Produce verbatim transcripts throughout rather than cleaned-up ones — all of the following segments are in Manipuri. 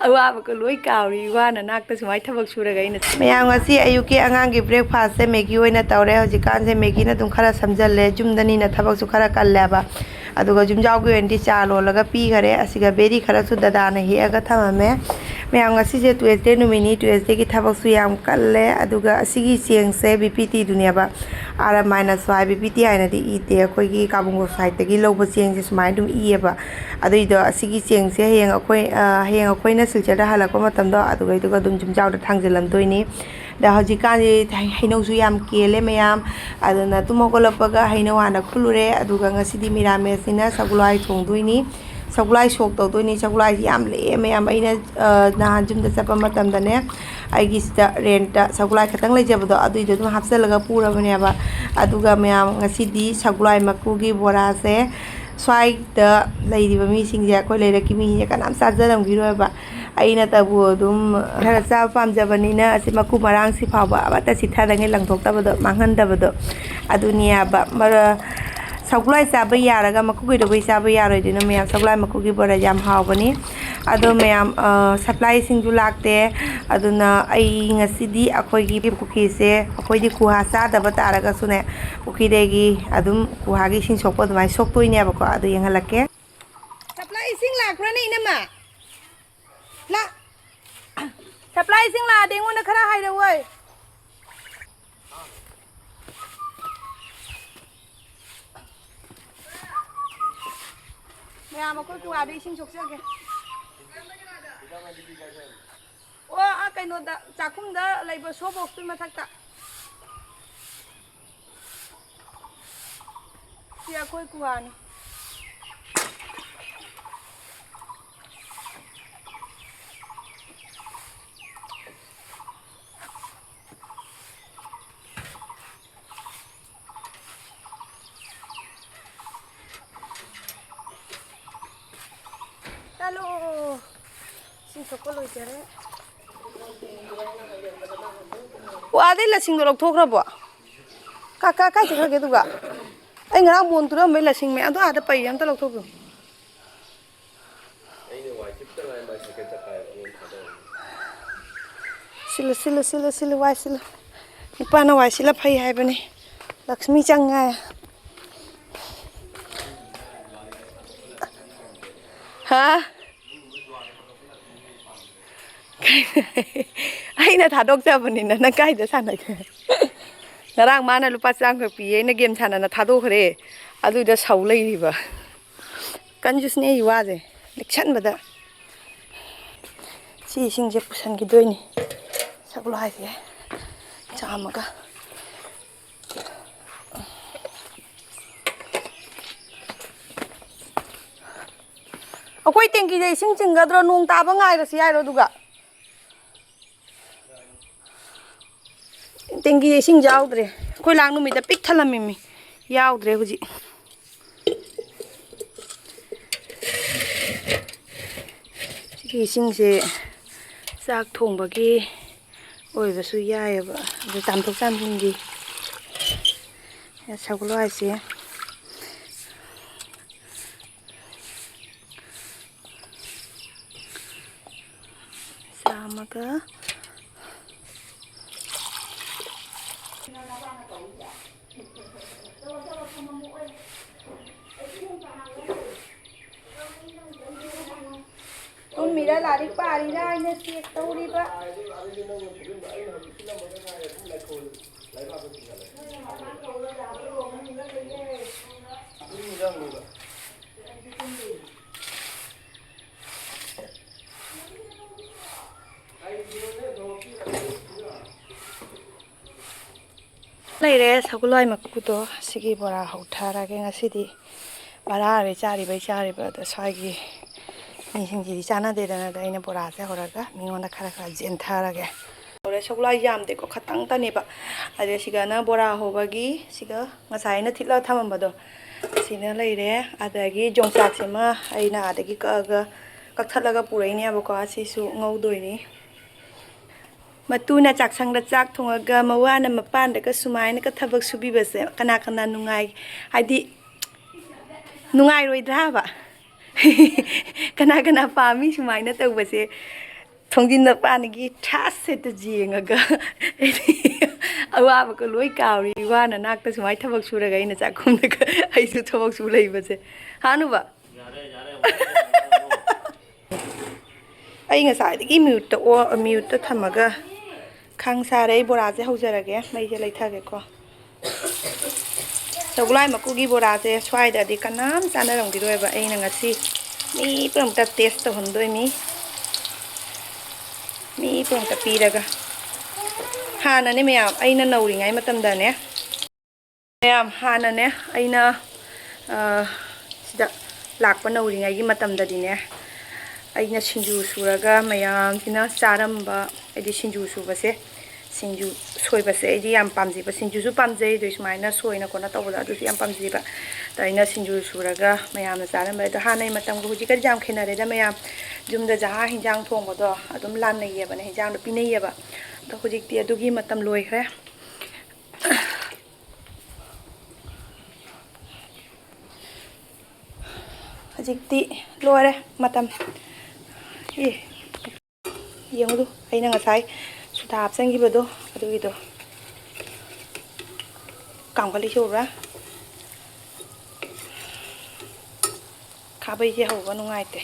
ꯑꯋꯥꯕꯒ ꯂꯣꯏ ꯀꯥꯎꯔꯤ, ꯏꯋꯥ ꯅꯅꯥꯛꯇ ꯁꯨꯃꯥꯏꯅ ꯊꯕꯛ ꯁꯨꯔꯒ ꯑꯩꯅ꯫ ꯃꯌꯥꯝ, ꯉꯁꯤ ꯑꯌꯨꯛꯀꯤ ꯑꯉꯥꯡꯒꯤ breakfastꯁꯦ Maggi ꯑꯣꯏꯅ ꯇꯧꯔꯦ꯫ ꯍꯧꯖꯤꯛꯀꯥꯟꯁꯦ Maggiꯅ ꯑꯗꯨꯝ ꯈꯔ ꯁꯝꯖꯜꯂꯦ, ꯌꯨꯝꯗꯅꯤꯅ ꯊꯕꯛꯁꯨ ꯈꯔ ꯀꯜꯂꯦꯕ꯫ ꯑꯗꯨꯒ ꯌꯨꯝꯖꯥꯎꯒꯤ ꯑꯣꯏꯅꯗꯤ ꯆꯥ ꯂꯣꯜꯂꯒ ꯄꯤꯈꯔꯦ꯫ ꯑꯁꯤꯒ ꯕꯦꯔꯤ ꯈꯔꯁꯨ ꯗꯗꯥꯅ ꯍꯦꯛꯑꯒ ꯊꯝꯃꯝꯃꯦ꯫ ꯃꯌꯥꯝ, ꯉꯁꯤꯁꯦ Tuesday ꯅꯨꯃꯤꯠꯅꯤ, Tuesdayꯒꯤ ꯊꯕꯛꯁꯨ ꯌꯥꯝ ꯀꯜꯂꯦ꯫ ꯑꯗꯨꯒ ꯑꯁꯤꯒꯤ ꯆꯦꯡꯁꯦ B P Tꯗꯨꯅꯦꯕ꯫ R M ꯍꯥꯏꯅꯁꯨ ꯍꯥꯏ, B P T ꯍꯥꯏꯅꯗꯤ ꯏꯗꯦ꯫ ꯑꯩꯈꯣꯏꯒꯤ ꯀꯥꯕꯨꯡꯒꯣ siteꯇꯒꯤ ꯂꯧꯕ ꯆꯦꯡꯁꯦ ꯁꯨꯃꯥꯏꯅ ꯑꯗꯨꯝ ꯏꯌꯦꯕ꯫ ꯑꯗꯨꯏꯗꯣ ꯑꯁꯤꯒꯤ ꯆꯦꯡꯁꯦ ꯍꯌꯦꯡ ꯑꯩꯈꯣꯏ, ꯑ, ꯍꯌꯦꯡ ꯑꯩꯈꯣꯏꯅ ꯁꯤꯜꯆꯔꯗ ꯍꯜꯂꯛꯄ ꯃꯇꯝꯗꯣ ꯑꯗꯨꯒꯩꯗꯨꯒ ꯑꯗꯨꯝ ꯌꯨꯝꯖꯥꯎꯗ ꯊꯥꯡꯖꯤꯜꯂꯝꯗꯣꯏꯅꯤ꯫ ꯑꯗ ꯍꯧꯖꯤꯛꯀꯥꯟꯁꯤ ꯍꯩ-, ꯍꯩꯅꯧꯁꯨ ꯌꯥꯝ ꯀꯦꯜꯂꯦ ꯃꯌꯥꯝ꯫ ꯑꯗꯨꯅ ꯇꯨꯝ ꯍꯧꯒꯠꯂꯛꯄꯒ ꯍꯩꯅꯧ ꯍꯥꯟꯅ ꯈꯨꯜꯂꯨꯔꯦ꯫ ꯑꯗꯨꯒ ꯉꯁꯤꯗꯤ ꯃꯤꯔꯥꯃꯦꯁꯅꯤꯅ ꯁꯒꯣꯜꯍꯋꯥꯏ ꯊꯣꯡꯗꯣꯏꯅꯤ꯫ ꯁꯒꯣꯜꯍꯋꯥꯏ ꯁꯣꯛ ꯇꯧꯗꯣꯏꯅꯤ꯫ ꯁꯒꯣꯜꯍꯋꯥꯏꯁꯤ ꯌꯥꯝ ꯂꯩꯑꯦ ꯃꯌꯥꯝ꯫ ꯑꯩꯅ, ꯑ, ꯅꯍꯥꯟ ꯌꯨꯝꯗ ꯆꯠꯄ ꯃꯇꯝꯗꯅꯦ, ꯑꯩꯒꯤ ꯁꯤꯗ rentꯇ ꯁꯒꯣꯜꯍꯋꯥꯏ ꯈꯛꯇꯪ ꯂꯩꯖꯕꯗꯣ ꯑꯗꯨꯏꯗꯣ ꯑꯗꯨꯝ ꯍꯥꯞꯆꯤꯜꯂꯒ ꯄꯨꯔꯕꯅꯦꯕ꯫ ꯑꯗꯨꯒ ꯃꯌꯥꯝ, ꯉꯁꯤꯗꯤ ꯁꯒꯣꯜꯍꯋꯥꯏ ꯃꯀꯨꯒꯤ ꯕꯣꯔꯥꯁꯦ ꯁ꯭ꯋꯥꯏꯗ ꯂꯩꯔꯤꯕ ꯃꯤꯁꯤꯡꯁꯦ, ꯑꯩꯈꯣꯏ ꯂꯩꯔꯛꯀꯤ ꯃꯤꯁꯤꯡꯁꯦ ꯀꯅꯥꯝ ꯆꯥꯖꯔꯝꯈꯤꯔꯣꯏꯕ꯫ ꯑꯩꯅꯇꯕꯨ ꯑꯗꯨꯝ ꯈꯔ ꯆꯥꯕ ꯄꯥꯝꯖꯕꯅꯤꯅ ꯑꯁꯤ ꯃꯀꯨ ꯃꯔꯥꯡꯁꯤ ꯐꯥꯎꯕ ꯑꯃꯠꯇ ꯆꯤꯠꯊꯗꯉꯩ ꯂꯪꯊꯣꯛꯇꯕꯗꯣ, ꯃꯥꯡꯍꯟꯗꯕꯗꯣ ꯑꯗꯨꯅꯦꯕ꯫ ꯃꯔ-, ꯁꯒꯣꯜꯍꯋꯥꯏ ꯆꯥꯕ ꯌꯥꯔꯒ ꯃꯀꯨ ꯀꯩꯗꯧꯕꯩ ꯆꯥꯕ ꯌꯥꯔꯣꯏꯗꯣꯏꯅꯣ ꯃꯌꯥꯝ? ꯁꯒꯣꯜꯍꯋꯥꯏ ꯃꯀꯨꯒꯤ ꯕꯣꯔꯥ ꯌꯥꯝ ꯍꯥꯎꯕꯅꯤ꯫ ꯑꯗꯣ ꯃꯌꯥꯝ, ꯑ, supplyꯁꯤꯡꯁꯨ ꯂꯥꯛꯇꯦ꯫ ꯑꯗꯨꯅ ꯑꯩ ꯉꯁꯤꯗꯤ ꯑꯩꯈꯣꯏꯒꯤ ꯄꯨꯈ꯭ꯔꯤꯁꯦ, ꯑꯩꯈꯣꯏꯗꯤ ꯀꯨꯍꯥ ꯆꯥꯗꯕ ꯇꯥꯔꯒꯁꯨꯅꯦ, ꯄꯨꯈ꯭ꯔꯤꯗꯒꯤ ꯑꯗꯨꯝ ꯀꯨꯍꯥꯒꯤ ꯏꯁꯤꯡ ꯁꯣꯛꯄ ꯑꯗꯨꯃꯥꯏꯅ ꯁꯣꯛꯇꯣꯏꯅꯦꯕꯀꯣ꯫ ꯑꯗꯨ ꯌꯦꯡꯍꯜꯂꯛꯀꯦ꯫ Supply ꯏꯁꯤꯡ ꯂꯥꯛꯄ꯭ꯔꯥꯅꯦ, ꯏꯅꯝꯃ? ꯂꯥ-, supply ꯏꯁꯤꯡ ꯂꯥꯛꯑꯗꯤ ꯑꯩꯉꯣꯟꯗ ꯈꯔ ꯍꯥꯏꯔꯛꯑꯣꯏ꯫ ꯃꯌꯥꯝ, ꯑꯩꯈꯣꯏ ꯀꯨꯋꯥꯗ ꯏꯁꯤꯡ ꯁꯣꯛꯆꯒꯦ꯫ ꯑꯣ, ꯑꯥ, ꯀꯩꯅꯣꯗ, ꯆꯥꯛꯈꯨꯝꯗ ꯂꯩꯕ soap boxꯇꯨꯒꯤ ꯃꯊꯛꯇ꯫ ꯁꯤ ꯑꯩꯈꯣꯏ ꯀꯨꯋꯥꯅꯤ꯫ ꯆꯠꯂꯣ꯫ ꯏꯁꯤꯡ ꯁꯣꯛꯄ ꯂꯣꯏꯖꯔꯦ꯫ ꯑꯣ, ꯑꯥꯗꯩ ꯂꯁꯤꯡꯗꯣ ꯂꯧꯊꯣꯛꯈ꯭ꯔꯕꯣ? ꯀꯥ-, ꯀꯥ-, ꯀꯥꯏ ꯆꯠꯈ꯭ꯔꯒꯦ ꯑꯗꯨꯒ? ꯑꯩ ꯉꯔꯥꯡ ꯃꯣꯟ ꯇꯨꯔꯝꯕꯩ ꯂꯁꯤꯡ ꯃꯌꯥꯝꯗꯣ ꯑꯥꯗ ꯄꯩꯔꯦ, ꯑꯝꯇ ꯂꯧꯊꯣꯛꯄꯤꯌꯨ꯫ ꯑꯩꯅ ꯋꯥꯏ ꯆꯤꯞꯇ ꯉꯥꯏ ꯃꯥꯏ ꯁꯥꯏꯀꯜ ꯆꯠꯈꯥꯏꯕꯅꯤ꯫ ꯁꯤꯜꯂꯨ, ꯁꯤꯜꯂꯨ, ꯁꯤꯜꯂꯨ, ꯁꯤꯜꯂꯨ, ꯋꯥꯏ ꯁꯤꯜꯂꯨ꯫ ꯅꯨꯄꯥꯅ ꯋꯥꯏ ꯁꯤꯜꯂ ꯐꯩ ꯍꯥꯏꯕꯅꯤ꯫ ꯂꯛꯁꯃꯤ ꯆꯪꯉꯦ꯫ ꯍꯥ? ꯑꯩꯅ ꯊꯥꯗꯣꯛꯆꯕꯅꯤꯅ ꯅꯪ ꯀꯥꯏꯗ ꯁꯥꯟꯅꯒꯦ? ꯉꯔꯥꯡ ꯃꯥꯅ ꯂꯨꯄꯥ ꯆꯥꯝꯈꯛ ꯄꯤꯌꯦ, ꯑꯩꯅ ꯒꯦꯝ ꯁꯥꯟꯅꯅ ꯊꯥꯗꯣꯛꯈ꯭ꯔꯦ꯫ ꯑꯗꯨꯗ ꯁꯧ ꯂꯩꯔꯤꯕ꯫ ꯀꯟꯖꯨꯁꯅꯦ ꯑꯩ ꯋꯥꯁꯦ꯫ ꯂꯤꯛꯁꯟꯕꯗ꯫ ꯁꯤ ꯏꯁꯤꯡꯁꯦ ꯄꯨꯁꯟꯈꯤꯗꯣꯏꯅꯤ꯫ ꯁꯒꯣꯜ ꯍꯋꯥꯏꯁꯦ ꯆꯥꯝꯃꯒ꯫ ꯑꯩꯈꯣꯏ ꯇꯦꯡꯀꯤꯗ ꯏꯁꯤꯡ ꯆꯤꯡꯒꯗ꯭ꯔꯣ? ꯅꯣꯡ ꯇꯥꯕ ꯉꯥꯏꯔꯁꯤ ꯍꯥꯏꯔꯣ ꯑꯗꯨꯒ? ꯇꯦꯡꯀꯤ ꯏꯁꯤꯡ ꯌꯥꯎꯗ꯭ꯔꯦ꯫ ꯑꯩꯈꯣꯏ ꯂꯥꯡ ꯅꯨꯃꯤꯠꯇ ꯄꯤꯛ ꯊꯜꯂꯝꯃꯤꯃꯤ꯫ ꯌꯥꯎꯗ꯭ꯔꯦ ꯍꯧꯖꯤꯛ꯫ ꯁꯤꯒꯤ ꯏꯁꯤꯡꯁꯦ ꯆꯥꯛ ꯊꯣꯡꯕꯒꯤ ꯑꯣꯏꯕꯁꯨ ꯌꯥꯏꯑꯕ꯫ ꯑꯗꯨ ꯆꯥꯝꯊꯣꯛ ꯆꯥꯝꯁꯤꯟꯒꯤ ꯁꯒꯣꯜ ꯍꯋꯥꯏꯁꯦ꯫ ꯆꯥꯝꯃꯒ꯫ ꯇꯨꯝꯃꯤꯔ ꯂꯥꯏꯔꯤꯛ ꯄꯥꯔꯤꯔ ꯍꯥꯏꯅ ꯆꯦꯛ ꯇꯧꯔꯤꯕ꯫ ꯂꯩꯔꯦ ꯁꯒꯣꯜ ꯍꯋꯥꯏ ꯃꯀꯨꯗꯣ꯫ ꯁꯤꯒꯤ ꯕꯣꯔꯥ ꯍꯧꯊꯔꯒꯦ ꯉꯁꯤꯗꯤ꯫ ꯕꯔꯥꯔꯦ ꯆꯥꯔꯤꯕꯩ ꯆꯥꯔꯤꯕ꯫ ꯑꯗꯣ ꯁ꯭ꯋꯥꯏꯒꯤ ꯃꯤꯁꯤꯡꯁꯤꯗꯤ ꯆꯥꯟꯅꯗꯦꯗꯅ, ꯑꯗ ꯑꯩꯅ ꯕꯣꯔꯥꯁꯦ ꯍꯧꯔꯒ ꯃꯤꯉꯣꯟꯗ ꯈꯔ ꯈꯔ ꯆꯦꯟꯊꯔꯒꯦ꯫ ꯍꯧꯔꯦ ꯁꯒꯣꯜ ꯍꯋꯥꯏ ꯌꯥꯝꯗꯦꯀꯣ, ꯈꯇꯪꯇꯅꯦꯕ꯫ ꯑꯗ ꯁꯤꯒꯅ ꯕꯣꯔꯥ ꯍꯧꯕꯒꯤ ꯁꯤꯒ ꯉꯁꯥꯏ ꯑꯩꯅ ꯊꯤꯠꯂꯒ ꯊꯝꯃꯝꯕꯗꯣ ꯁꯤꯅ ꯂꯩꯔꯦ꯫ ꯑꯗꯒꯤ ꯌꯣꯡꯆꯥꯛꯁꯤꯃ ꯑꯩꯅ ꯑꯥꯗꯒꯤ ꯀꯛꯑꯒ, ꯀꯛꯊꯠꯂꯒ ꯄꯨꯔꯛꯏꯅꯦꯕꯀꯣ꯫ ꯑꯁꯤꯁꯨ ꯉꯧꯗꯣꯏꯅꯤ꯫ ꯃꯇꯨꯅ ꯆꯥꯛꯁꯪꯗ ꯆꯥꯛ ꯊꯣꯡꯉꯒ ꯃꯋꯥꯅ ꯃꯄꯥꯟꯗꯒ ꯁꯨꯃꯥꯏꯅꯒ ꯊꯕꯛ ꯁꯨꯕꯤꯕꯁꯦ ꯀꯅꯥ ꯀꯅꯥ ꯅꯨꯡꯉꯥꯏ? ꯍꯥꯏꯗꯤ ꯅꯨꯡꯉꯥꯏꯔꯣꯏꯗ꯭ꯔꯥ ꯍꯥꯏꯕ? ꯀꯅꯥ ꯀꯅꯥ ꯄꯥꯝꯃꯤ ꯁꯨꯃꯥꯏꯅ ꯇꯧꯕꯁꯦ? ꯊꯣꯡꯖꯤꯟ ꯃꯄꯥꯟꯒꯤ ꯊ꯭ꯔꯥꯁ ꯁꯦꯠꯇ ꯌꯦꯡꯉꯒ ꯑꯩꯗꯤ ꯑꯋꯥꯕꯒ ꯂꯣꯏ ꯀꯥꯎꯔꯤ꯫ ꯋꯥꯅ ꯅꯥꯛꯇ ꯁꯨꯃꯥꯏꯅ ꯊꯕꯛ ꯁꯨꯔꯒ ꯑꯩꯅ ꯆꯥꯛꯈꯨꯝꯗꯒ ꯑꯩꯁꯨ ꯊꯕꯛ ꯁꯨ ꯂꯩꯕꯁꯦ꯫ ꯍꯥꯅꯨꯕ꯫ ꯑꯩ ꯉꯁꯥꯏꯗꯒꯤ ꯃ꯭ꯌꯨꯠꯇ ꯑꯣ-, ꯃ꯭ꯌꯨꯠꯇ ꯊꯝꯃꯒ ꯈꯥꯡ ꯁꯥꯔꯦ꯫ ꯑꯩ ꯕꯣꯔꯥꯁꯦ ꯍꯧꯖꯔꯒꯦ꯫ ꯃꯩꯁꯦ ꯂꯩꯊꯒꯦꯀꯣ꯫ ꯁꯒꯣꯜ ꯍꯋꯥꯏ ꯃꯀꯨꯒꯤ ꯕꯣꯔꯥꯁꯦ ꯁ꯭ꯋꯥꯏꯗꯗꯤ ꯀꯅꯥꯝ ꯆꯥꯅꯔꯝꯈꯤꯔꯣꯏꯕ꯫ ꯑꯩꯅ ꯉꯁꯤ ꯃꯤ ꯄꯨꯝꯅꯃꯛꯇ ꯇꯦꯁ ꯇꯧꯍꯟꯗꯣꯏꯅꯤ꯫ ꯃꯤ ꯄꯨꯝꯅꯃꯛꯇ ꯄꯤꯔꯒ꯫ ꯍꯥꯟꯅꯅꯦ ꯃꯌꯥꯝ, ꯑꯩꯅ ꯅꯧꯔꯤꯉꯩ ꯃꯇꯝꯗꯅꯦ, ꯃꯌꯥꯝ, ꯍꯥꯟꯅꯅꯦ ꯑꯩꯅ, ꯑ, ꯁꯤꯗ ꯂꯥꯛꯄ ꯅꯧꯔꯤꯉꯩꯒꯤ ꯃꯇꯝꯗꯗꯤꯅꯦ, ꯑꯩꯅ ꯁꯤꯡꯖꯨ ꯁꯨꯔꯒ ꯃꯌꯥꯝꯁꯤꯅ ꯆꯥꯔꯝꯕ, ꯍꯥꯏꯗꯤ ꯁꯤꯡꯖꯨ ꯁꯨꯕꯁꯦ, ꯁꯤꯡꯖꯨ ꯁꯣꯏꯕꯁꯦ ꯑꯩꯗꯤ ꯌꯥꯝ ꯄꯥꯝꯖꯩꯕ꯫ ꯁꯤꯡꯖꯨꯁꯨ ꯄꯥꯝꯖꯩ, ꯑꯗꯨ ꯁꯨꯃꯥꯏꯅ ꯁꯣꯏꯅ ꯈꯣꯠꯅ ꯇꯧꯕꯗꯣ ꯑꯗꯨꯁꯨ ꯌꯥꯝ ꯄꯥꯝꯖꯩꯕ꯫ ꯑꯗ ꯑꯩꯅ ꯁꯤꯡꯖꯨ ꯁꯨꯔꯒ ꯃꯌꯥꯝꯅ ꯆꯥꯔꯝꯕ, ꯑꯗꯣ ꯍꯥꯟꯅꯒꯤ ꯃꯇꯝꯒ ꯍꯧꯖꯤꯛꯀꯗꯤ ꯌꯥꯝ ꯈꯦꯠꯅꯔꯦꯗ ꯃꯌꯥꯝ꯫ ꯌꯨꯝꯗ ꯖꯍꯥ ꯍꯤꯟꯖꯥꯡ ꯊꯣꯡꯕꯗꯣ ꯑꯗꯨꯝ ꯂꯥꯟꯅꯩꯌꯦꯕꯅꯦ, ꯍꯤꯟꯖꯥꯡꯗꯣ ꯄꯤꯅꯩꯌꯦꯕ꯫ ꯑꯗꯣ ꯍꯧꯖꯤꯛꯇꯤ ꯑꯗꯨꯒꯤ ꯃꯇꯝ ꯂꯣꯏꯈ꯭ꯔꯦ꯫ ꯍꯧꯖꯤꯛꯇꯤ ꯂꯣꯏꯔꯦ ꯃꯇꯝ꯫ ꯑꯦ, ꯌꯦꯡꯉꯨꯗꯨ, ꯑꯩꯅ ꯉꯁꯥꯏ ꯁꯨꯗꯥ ꯍꯥꯞꯆꯤꯟꯈꯤꯕꯗꯣ ꯑꯗꯨꯒꯤꯗꯣ ꯀꯥꯝꯈꯠꯂꯤꯁꯦ ꯎꯕ꯭ꯔꯥ? ꯈꯥꯕꯩꯁꯦ ꯍꯧꯕ ꯅꯨꯡꯉꯥꯏꯇꯦ꯫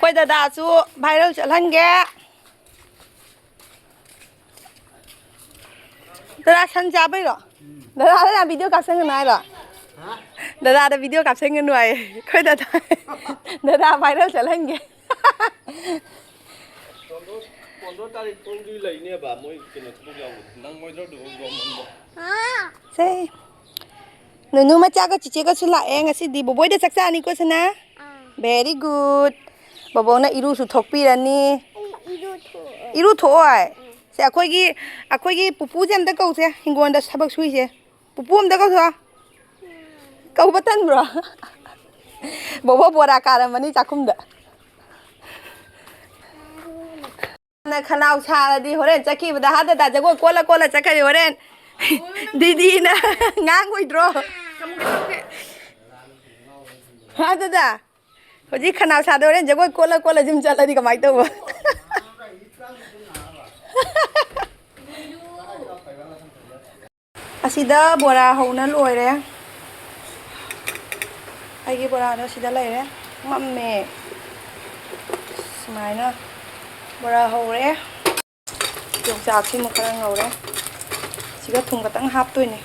ꯑꯩꯈꯣꯏ ꯗꯗꯥꯁꯨ viral ꯆꯠꯍꯟꯒꯦ꯫ ꯗꯗꯥ, ꯁꯟ ꯆꯥꯕꯩꯔꯣ? ꯗꯗꯥꯗ ꯌꯥꯝ video ꯀꯥꯞꯁꯟꯒꯅꯨ ꯍꯥꯏꯔꯣ? ꯗꯗꯥꯗ video ꯀꯥꯞꯁꯟꯒꯅꯨ ꯍꯥꯏꯌꯦ ꯑꯩꯈꯣꯏ ꯗꯗꯥ꯫ ꯗꯗꯥ viral ꯆꯠꯍꯟꯒꯦ꯫ ꯄꯣꯟꯗꯣ, ꯄꯣꯟꯗꯣ ꯇꯥꯔꯤꯛ ꯇꯔꯨꯛꯇꯤ ꯂꯩꯅꯦꯕ ꯃꯣꯏ ꯀꯩꯅꯣ ꯊꯕꯛ ꯌꯥꯎꯕꯗꯣ꯫ ꯅꯪꯉꯣꯏꯗ꯭ꯔꯣ ꯑꯗꯨꯕꯨ ꯒꯣꯔꯃꯦꯟꯗꯣ? ꯁꯦ, ꯅꯨꯅꯨ ꯃꯆꯥꯒ ꯆꯤꯆꯦꯒꯁꯨ ꯂꯥꯛꯑꯦ ꯉꯁꯤꯗꯤ꯫ ꯕꯣꯕꯣꯏꯗ ꯆꯥꯛ ꯆꯥꯅꯤꯀꯣ, ꯁꯅꯥ? ꯑꯥ꯫ Very good꯫ ꯕꯣꯕꯣꯅ ꯏꯔꯨꯁꯨ ꯊꯣꯛꯄꯤꯔꯅꯤ꯫ ꯑꯩ ꯏꯔꯨ ꯊꯣꯛꯑꯦ꯫ ꯏꯔꯨ ꯊꯣꯛꯑꯣꯏ? ꯎꯝ꯫ ꯁꯦ, ꯑꯩꯈꯣꯏꯒꯤ, ꯑꯩꯈꯣꯏꯒꯤ ꯄꯨꯄꯨꯁꯦ ꯑꯝꯇ ꯀꯧꯁꯦ, ꯍꯤꯡꯒꯣꯜꯗ ꯊꯕꯛ ꯁꯨꯏꯁꯦ꯫ ꯄꯨꯄꯨ ꯑꯝꯇ ꯀꯧꯊꯣꯛꯑꯣ꯫ ꯎꯝ꯫ ꯀꯧꯕ ꯇꯟꯕ꯭ꯔꯣ? ꯕꯣꯕꯣ ꯕꯣꯔꯥ ꯀꯥꯔꯝꯃꯅꯤ ꯆꯥꯛꯈꯨꯝꯗ꯫ ꯅ ꯈꯅꯥꯎ ꯁꯥꯔꯗꯤ ꯍꯣꯔꯦꯟ ꯆꯠꯈꯤꯕꯗ ꯍꯥ ꯗꯗꯥ ꯖꯒꯣꯏ ꯀꯣꯜꯂ ꯀꯣꯜꯂ ꯆꯠꯈ꯭ꯔꯗꯤ ꯍꯣꯔꯦꯟ ꯗꯤꯗꯤꯅ ꯉꯥꯡꯉꯣꯏꯗ꯭ꯔꯣ? ꯍꯥ ꯗꯗꯥ? ꯍꯧꯖꯤꯛ ꯈꯅꯥꯎ ꯁꯥꯗꯣꯔꯦ, ꯖꯒꯣꯏ ꯀꯣꯠꯂ ꯀꯣꯠꯂ ꯌꯨꯝ ꯆꯠꯂꯗꯤ ꯀꯃꯥꯏꯅ ꯇꯧꯕ? ꯑꯁꯤꯗ ꯕꯣꯔꯥ ꯍꯧꯅ ꯂꯣꯏꯔꯦ꯫ ꯑꯩꯒꯤ ꯕꯣꯔꯥꯗꯣ ꯁꯤꯗ ꯂꯩꯔꯦ꯫ ꯃꯝꯃꯦ꯫ ꯁꯨꯃꯥꯏꯅ ꯕꯣꯔꯥ ꯍꯧꯔꯦ꯫ ꯌꯣꯡꯆꯥꯛꯁꯤꯃꯨꯛ ꯈꯔ ꯉꯧꯔꯦ꯫ ꯁꯤꯒ ꯊꯨꯝ ꯈꯛꯇꯪ ꯍꯥꯞꯇꯣꯏꯅꯦ꯫